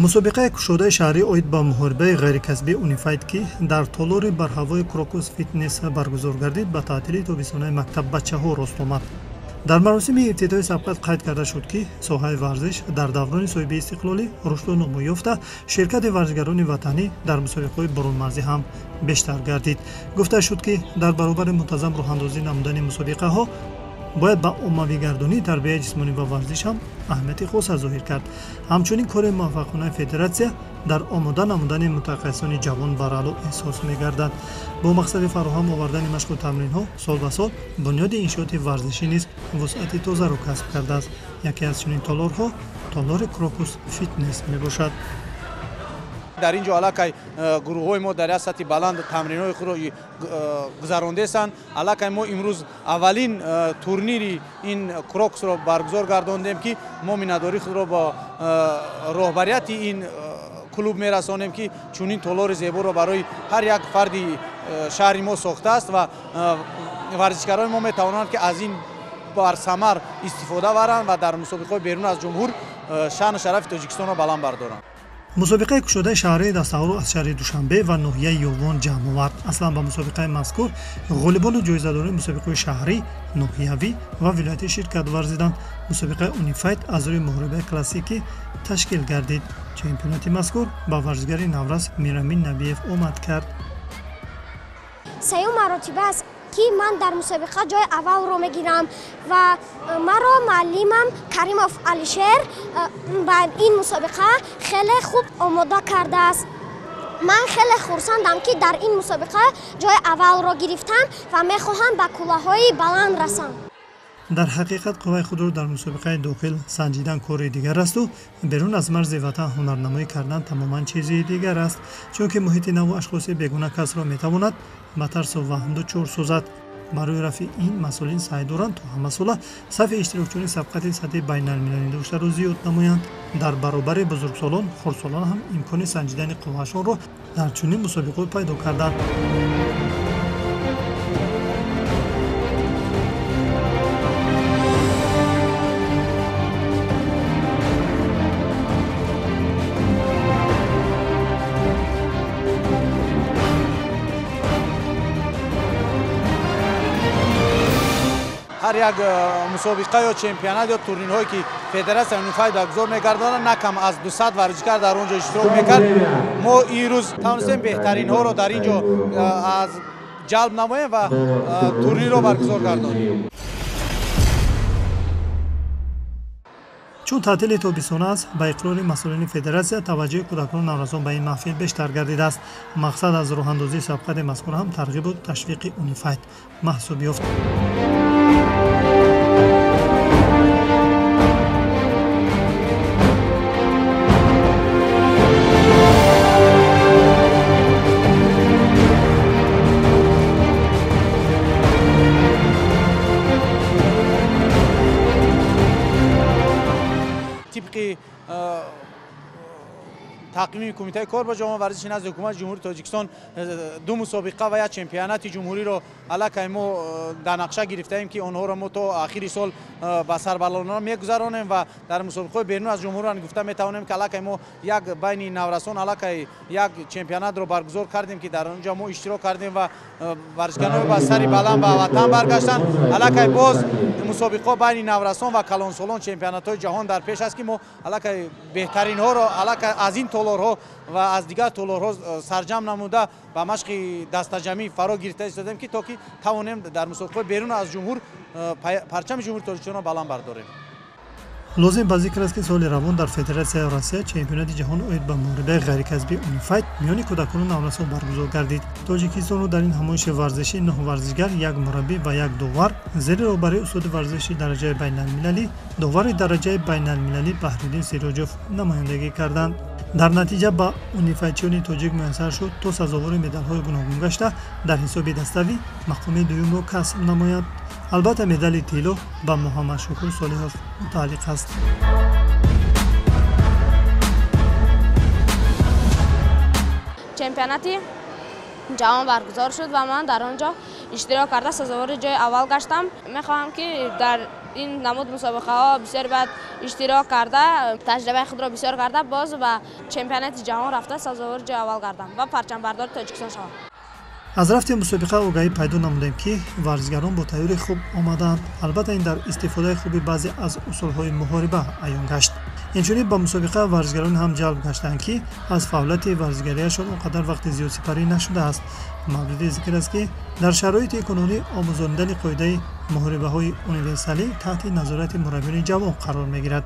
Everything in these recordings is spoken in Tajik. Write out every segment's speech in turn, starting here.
Мусобиқаи кушодаи шаҳрӣ оид ба муҳорибаи ғайрикасбии Унифайт, ки дар толори барҳавои Крокус Фитнес баргузор гардид, ба таътили тобистонаи мактаббачаҳо рост омад. Дар маросими ибтидои сабқат қайд карда шуд, ки соҳаи варзиш дар даврони соҳиби истиқлолӣ рушду нумӯ ёфта, ширкати варзишгарони ватанӣ дар мусобиқаҳои бурунмарзӣ ҳам бештар гардид. Гуфта шуд, ки дар баробари мунтазам роҳандозӣ намудани мусобиқаҳо бояд ба оммавигардонии тарбияи ҷисмонӣ ва варзиш ҳам аҳамияти хоса зоҳир кард. Ҳамчунин кори муваффақонаи федератсия дар омода намудани мутахассисони ҷавон бараъло эҳсос мегардад. Бо мақсади фароҳам овардани машқу тамринҳо сол ба сол бунёди иншооти варзишӣ низ вусъати тозаро касб кардааст. Яке аз чунин толорҳо толори Крокус Фитнес мебошад. Дар ин ҷо аллакай гурӯҳҳои мо дар як сатҳи баланд тамринҳои худро гузарондесанд. Аллакай мо имрӯз аввалин турнири ин Крокусро баргузор гардондем, ки мо миннатдории худро ба роҳбарияти ин клуб мерасонем, ки чунин толори зеборо барои ҳар як фарди шаҳри мо сохтааст ва варзишгарони мо метавонанд, ки аз ин барсамар истифода баранд ва дар мусобиқаҳои берун аз ҷумҳур шаъну шарафи Тоҷикистонро баланд бардоранд. Мусобиқаи кушодаи шаҳрии дастаҳоро аз шаҳри Душанбе ва ноҳияи Ёвон ҷамъ овард. Аслан ба мусобиқаи мазкур ғолибону ҷоизадорони мусобиқаҳои шаҳрӣ, ноҳиявӣ ва вилоятӣ ширкат варзиданд. Мусобиқаи Унифайт аз рӯи муҳорибаи классикӣ ташкил гардид. Чемпионати мазкур ба варзишгари наврас Мирамин Набиев омад кард. Сеюм маротиба аст, ки ман дар мусобиқа ҷои аввалро мегирам ва маро муаллимам Каримов Алишер ба ин мусобиқа хеле хуб омода кардааст. Ман хеле хурсандам, ки дар ин мусобиқа ҷои аввалро гирифтам ва мехоҳам ба кӯлаҳои баланд расам. Дар ҳақиқат қувваи худро дар мусобиқаи дохил санҷидан кори дигар асту берун аз марзи ватан ҳунарнамоӣ кардан тамоман чизи дигар аст, чунки муҳити наву ашхоси бегуна касро метавонад ба тарсу ваҳм дучор созад. Барои рафъи ин масъулин саъй доранд, то ҳамасола сафи иштирокчиёни сабқати сатҳи байналмилалӣ доштаро зиёд намоянд. Дар баробари бузургсолон хурдсолон ҳам имкони санҷидани қувваашонро дар чунин мусобиқот пайдо карданд. Ҳар як мусобиқа ё чемпионат ё турнирҳое, ки федератсияи Унифайт баргузор мегардонад, на кам аз 200 варзишгар дар он ҷо иштирок мекард. Мо имрӯз тавонистем беҳтаринҳоро дар ин ҷо аз ҷалб намоем ва турнирро баргузор гардонем. Чун таътили тобистона аст, ба иқрори масъулини федератсия таваҷҷӯҳи кӯдакону наврасон ба ин маҳфил бештар гардидааст. Мақсад аз роҳандозии сабқати мазкур ҳам тарғибу ташвиқи Унифайт маҳсуб ёфт. Тибқи тақвими Кумитаи кор бо ҷавонон варзиши назди Ҳукумати Ҷумҳурии Тоҷикистон ду мусобиқа ва як чемпионати ҷумҳуриро аллакай мо дар нақша гирифтаем, ки онҳоро мо то ахири сол ба сарбаландона мегузаронем ва дар мусобиқаҳои берун аз ҷумҳурро гуфта метавонем, ки аллакай мо як байни наврасон аллакай як чемпионатро баргузор кардем, ки дар он ҷо мо иштирок кардем ва варзишгарони ба сари баланд ба ватан баргаштанд. Аллакай боз мусобиқаҳо байни наврасон ва калонсолон чемпионатҳои ҷаҳон дар пеш аст, ки мо аллакай беҳтаринҳоро аллакай аз ин толорҳо ва аз дигар толорҳо сарҷамъ намуда ба машқи дастаҷамъӣ фаро гирифта истодем, ки то ки тавонем дар мусобиқаҳои берун аз ҷумҳур парчами Ҷумҳурии Тоҷикистонро баланд бардорем. Лозим ба зикр аст, ки соли равон дар Федератсияи Россия чемпионати ҷаҳон оид ба муҳорибаи ғайрикасбии Унифайт миёни кӯдакону наврасон баргузор гардид. Тоҷикистонро дар ин ҳамоиши варзишӣ нӯҳ варзишгар, як мураббӣ ва як довар зери роҳбарии устоди варзиши дараҷаи байналмилалӣ, довари дараҷаи байналмилалӣ Баҳриддин Сироҷов намояндагӣ карданд. Дар натиҷа ба унифайтчиёни тоҷик муяссар шуд, то сазовори медалҳои гуногун гашта дар ҳисоби даставӣ мақоми дуюмро касб намояд. Албатта, медали тилло ба Муҳаммадшукур Солиҳов мутааллиқ аст. Чемпионати ҷаҳон баргузор шуд ва ман дар он ҷо иштирок карда сазовори ҷои аввал гаштам. Мехоҳам ки дар ин намуд мусобиқаҳо бисёр баъд иштирок карда, таҷрибаи худро бисёр карда, боз ба чемпионати ҷаҳон рафта сазовори ҷои аввал гардам ва парчамбардори Тоҷикистон шавам. Аз рафти мусобиқа огаҳӣ пайдо намудем, ки варзишгарон бо тайёри хуб омадаанд. Албатта, ин дар истифодаи хуби баъзе аз усулҳои муҳориба аён гашт. Инчунин ба мусобиқа варзишгарон ҳам ҷалб гаштанд, ки аз фаъолияти варзишгариашон он қадар вақти зиёд сипарӣ нашудааст. Мавриди зикр аст, ки дар шароити кунунӣ омӯзонидани қоидаи муҳорибаҳои универсалӣ таҳти назорати мураббиёни ҷавон қарор мегирад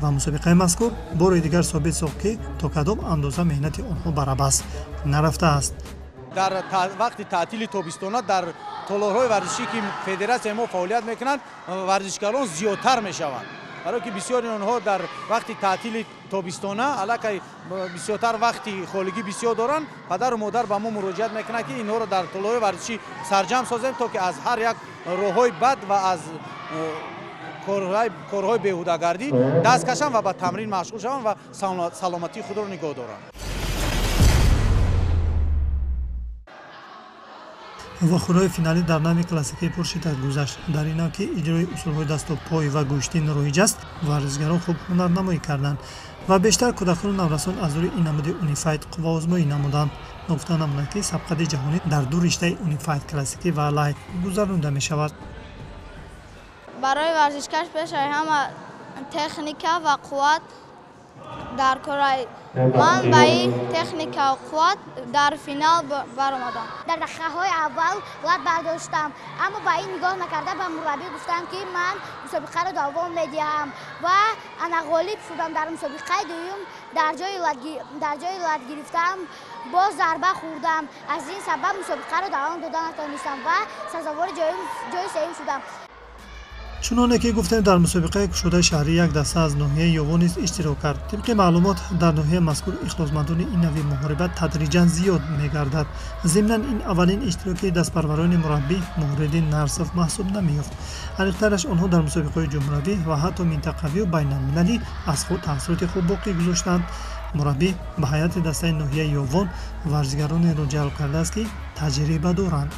ва мусобиқаи мазкур бори дигар собит сохт, ки то кадом андоза меҳнати онҳо барабас нарафтааст. Дар вақти таътили тобистона дар толорҳои варзишӣ, ки федератсияи мо фаъолият мекунанд, варзишгарон зиёдтар мешаванд, барое ки бисёри онҳо дар вақти таътили тобистона аллакай бисёртар вақти холигӣ бисёр доранд. Падару модар ба мо муроҷиат мекунанд, ки инҳоро дар толорҳои варзишӣ сарҷамъ созем, то ки аз ҳар як роҳҳои бад ва аз корҳои беҳудагардӣ даст кашанд ва ба тамрин машғул шаванд ва саломатии худро нигоҳ доранд. Вохӯриҳои финалӣ дар навъи классикии пуршиддат гузашт. Дар ин навъ, ки иҷрои усулҳои дасту пой ва гӯштин роиҷ аст, варзишгарон хуб ҳунарнамоӣ карданд ва бештар кӯдакону наврасон аз рӯи ин намуди унифайт қувваозмоӣ намуданд. Ногуфта намонад, ки сабқати ҷаҳонӣ дар ду риштаи унифайт классикӣ ва лайт гузаронида мешавад. Барои варзишкаш пеш аз ҳама техника ва қувват дар кор. Ман ба ин техника ва қувват дар финал баромадам. Дар дақиқаҳои аввал лат бардоштам, аммо ба ин нигоҳ накарда ба мураббӣ гуфтам, ки ман мусобиқаро давом медиҳам ва ана ғолиб шудам. Дар мусобиқаи дуюм дар ҷои лат гирифтам, боз зарба хӯрдам. Аз ин сабаб мусобиқаро давом дода натавонистам ва сазовори ҷои сеюм шудам. Чуноне ки гуфтем, дар мусобиқаи кушодаи шаҳрӣ як даста аз ноҳияи Ёвон низ иштирок кард. Тибқи маълумот, дар ноҳияи мазкур ихлосмандони ин нави муҳориба тадриҷан зиёд мегардад. Зимнан, ин аввалин иштироки дастпарварони мураббӣ Муҳриддин Нарсов маҳсуб намеёфт. Аниқтараш, онҳо дар мусобиқаҳои ҷумҳуравӣ ва ҳатто минтақавию байналмилалӣ аз худ таассуроти хуб боқӣ гузоштанд. Мураббӣ ба ҳайати дастаи ноҳияи Ёвон варзишгаронеро ҷалб кардааст, ки таҷриба доранд.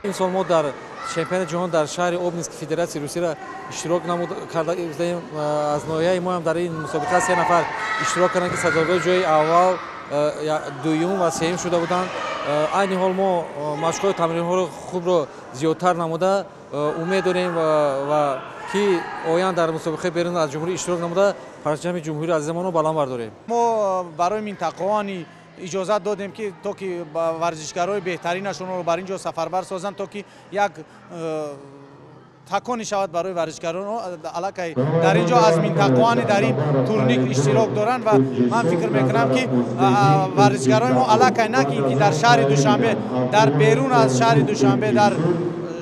Имсол мо дар чемпионати ҷаҳон дар шаҳри Обнинск Федератсияи Русияро иштирок кардаем. Аз ноҳияи мо ҳам дар ин мусобиқа 3 нафар иштирок карданд, ки сазовори ҷои аввал, дуюм ва сеюм шуда буданд. Айни ҳол мо машқҳои тамринҳоро худро зиёдтар намуда умед дорем ва ки оянд дар мусобиқаи берун аз ҷумҳурӣ иштирок намуда парчами ҷумҳурии азизамонро баланд бардорем. Мо барои минтақаони иҷозат додем, ки то ки варзишгарои беҳтаринашонро бар ин ҷо сафарбар созанд, то ки як таконе шавад барои варзишгарон. Аллакай дар ин ҷо аз минтақаони дар ин турник иштирок доранд ва ман фикр мекунам, ки варзишгарони мо аллакай на ки дар шаҳри Душанбе, дар берун аз шаҳри Душанбе, дар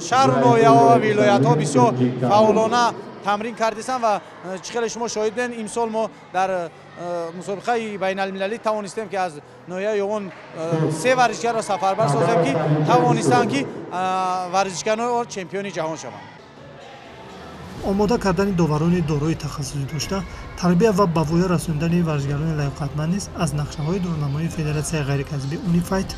шаҳру ноҳияҳо ва вилоятҳо бисёр фаъолона тамрин кардистанд ва чӣ хеле шумо шоҳид будед, имсол мо дар мусобиқаи байналмилалӣ тавонистем, ки аз ноҳияи Ёвон 3 варзишгарро сафарбар созем, ки тавонистанд, ки варзишгарони чемпиони ҷаҳон шаванд. Омода кардани доварони дорои тахассусӣ дошта, тарбия ва ба воя расондани варзишгарони лаёқатманд низ аз нақшаҳои дурнамои федератсияи ғайрикасбии унифайт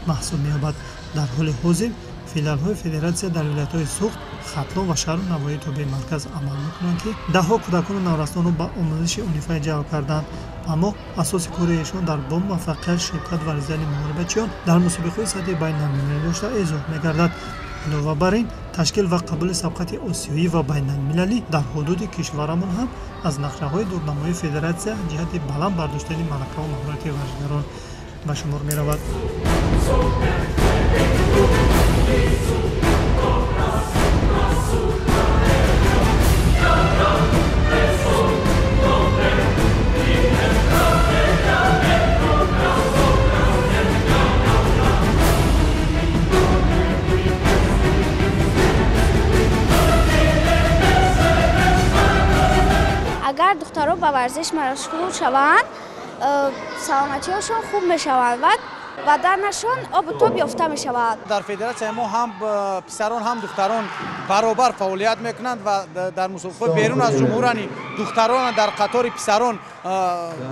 маҳсуб меёбад. Дар ҳоли ҳозир филиалҳои федератсия дар вилоятҳои Суғд, Хатлон ва шаҳру навоҳии тобеи марказ амал мекунанд, ки даҳҳо кӯдакону наврасонро ба омӯзиши унифайт ҷалб карданд. Аммо асоси кори эшон дар бо муваффақият ширкат варзидани муҳорибачиён дар мусобиқаҳои сатҳи байналмилалӣ дошта эзоҳ мегардад. Илова бар ин, ташкил ва қабули сабқати осиёӣ ва байналмилалӣ дар ҳудуди кишварамон ҳам аз нақшаҳои дурнамои федератсия ҷиҳати баланд бардоштани малакаву маҳорати варзишгарон ба шумор меравад. духтарон ба варзиш машғул шаванд, саломатиашон хуб мешавад ва баданашон обу тоб ёфта мешавад. Дар федератсияи мо ҳам писарон ҳам духтарон баробар фаъолият мекунанд ва дар мусобиқаҳои берун аз ҷумҳурани духтарон дар қатори писарон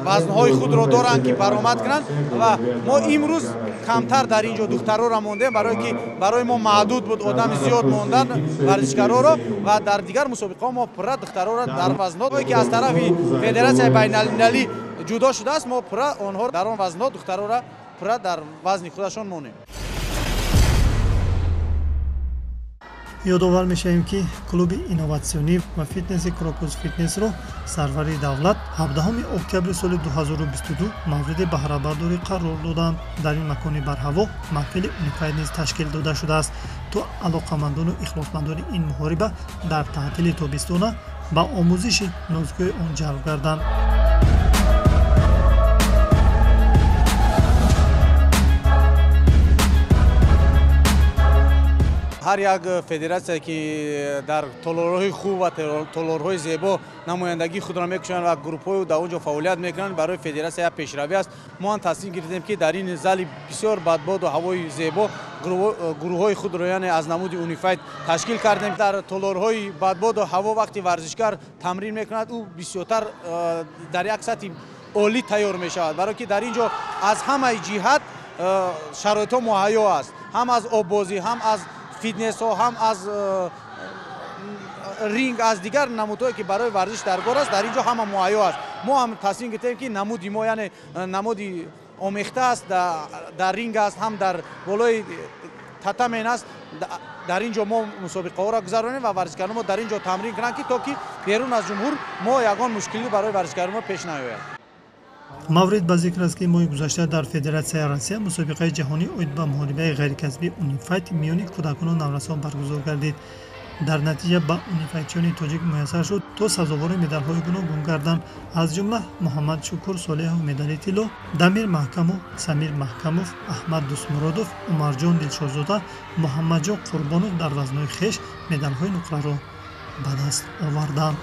вазнҳои худро доранд ки баромад кунанд ва мо имрӯз камтар дар ин ҷо духтароро мондем, барое ки барои мо маҳдуд буд одами зиёд мондан варзишгароро ва дар дигар мусобиқаҳо мо пурра духтароро дар вазнҳое ки аз тарафи федератсияи байналмилалӣ ҷудо шудааст, мо пурра онҳо дар он вазнҳо духтароро пурра дар вазни худашон монем. Ёдовар мешавем, ки клуби инноватсионӣ ва фитнеси Крокус Фитнесро сарвари давлат 17 октябри соли 2022 мавриди баҳрабардорӣ қарор доданд. Дар ин макони барҳаво маҳфили Унифайт низ ташкил дода шудааст, то алоқамандону ихлосмандони ин муҳориба дар таътили тобистона ба омӯзиши нозукиҳои он ҷалб гарданд. Ҳар як федератсия ки дар толорҳои хуб ва толорҳои зебо намояндагии худро мекушанд ва гурӯҳҳои дар он ҷо фаъолият мекунанд, барои федератсия як пешравӣ аст. Мо ҳам тасмим гирифтем ки дар ин зали бисёр бадбоду ҳавои зебо гурӯҳҳои худро, яъне аз намуди Унифайт ташкил кардем. Дар толорҳои бадбоду ҳаво вақти варзишгар тамрин мекунад, ӯ бисёртар дар як сатҳи олӣ тайёр мешавад, барое ки дар ин ҷо аз ҳамаи ҷиҳат шароитҳо муҳайё аст, ҳам аз оббозӣ, ҳам аз фитнесҳо, ҳам аз ринг, аз дигар намудҳое ки барои варзиш даркор аст, дар ин ҷо ҳама муҳайё аст. Мо ҳам тасмим гирифтем ки намуди мо, яъне намуди омехта аст, дар ринг аст, ҳам дар болои татамен аст. Дар ин ҷо мо мусобиқаҳоро гузаронем ва варзишгарони мо дар ин ҷо тамрин кунанд, ки то ки берун аз ҷумҳур мо ягон мушкилӣ барои варзишгарони мо пеш наояд. Маврид ба зикр аст, ки моҳи гузашта дар Федератсияи Россия мусобиқаи ҷаҳонӣ оид ба муҳорибаи ғайрикасбии Унифайт миёни кӯдакону наврасон баргузор гардид. Дар натиҷа ба унифайтчиёни тоҷик муяссар шуд то сазовори медалҳои гуногун гарданд, аз ҷумла Муҳаммад Шукур Солеҳов медали тилло, Дамир Маҳкамов, Самир Маҳкамов, Аҳмад Дӯстмуродов, Умарҷон Дилшодзода, Муҳаммадҷон Қурбонов дар вазнҳои хеш медалҳои нуқраро ба даст оварданд.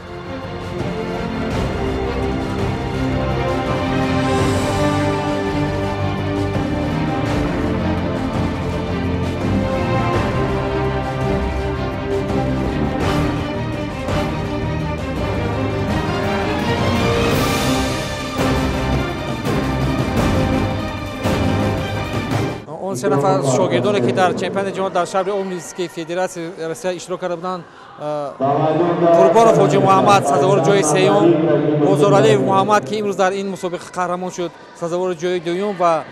Се нафар шогирдоне ки дар чемпионати ҷаҳон дар шаҳри Обнински Федератсияи Россия иштирок карда буданд, Қурбонов Ҳоҷи Муҳаммад сазовори ҷои сеюм, Бозоралиев Муҳаммад ки имрӯз дар ин мусобиқа қаҳрамон шуд сазовори ҷои дуюм ва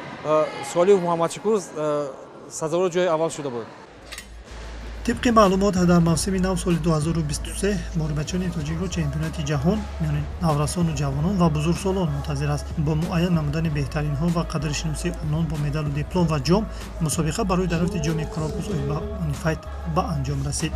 Солиев Муҳаммадшукур сазовори ҷои аввал шуда буд. Тибқи маълумот, дар мавсими нав соли 2023 муҳорибачиёни тоҷикро чемпионати ҷаҳон миёни наврасону ҷавонон ва бузургсолон мунтазир аст. Бо муайян намудани беҳтаринҳо ва қадршиносии онон бо медалу диплом ва ҷом, мусобиқа барои дарёфти ҷоми Крокус оид ба Унифайт ба анҷом расид.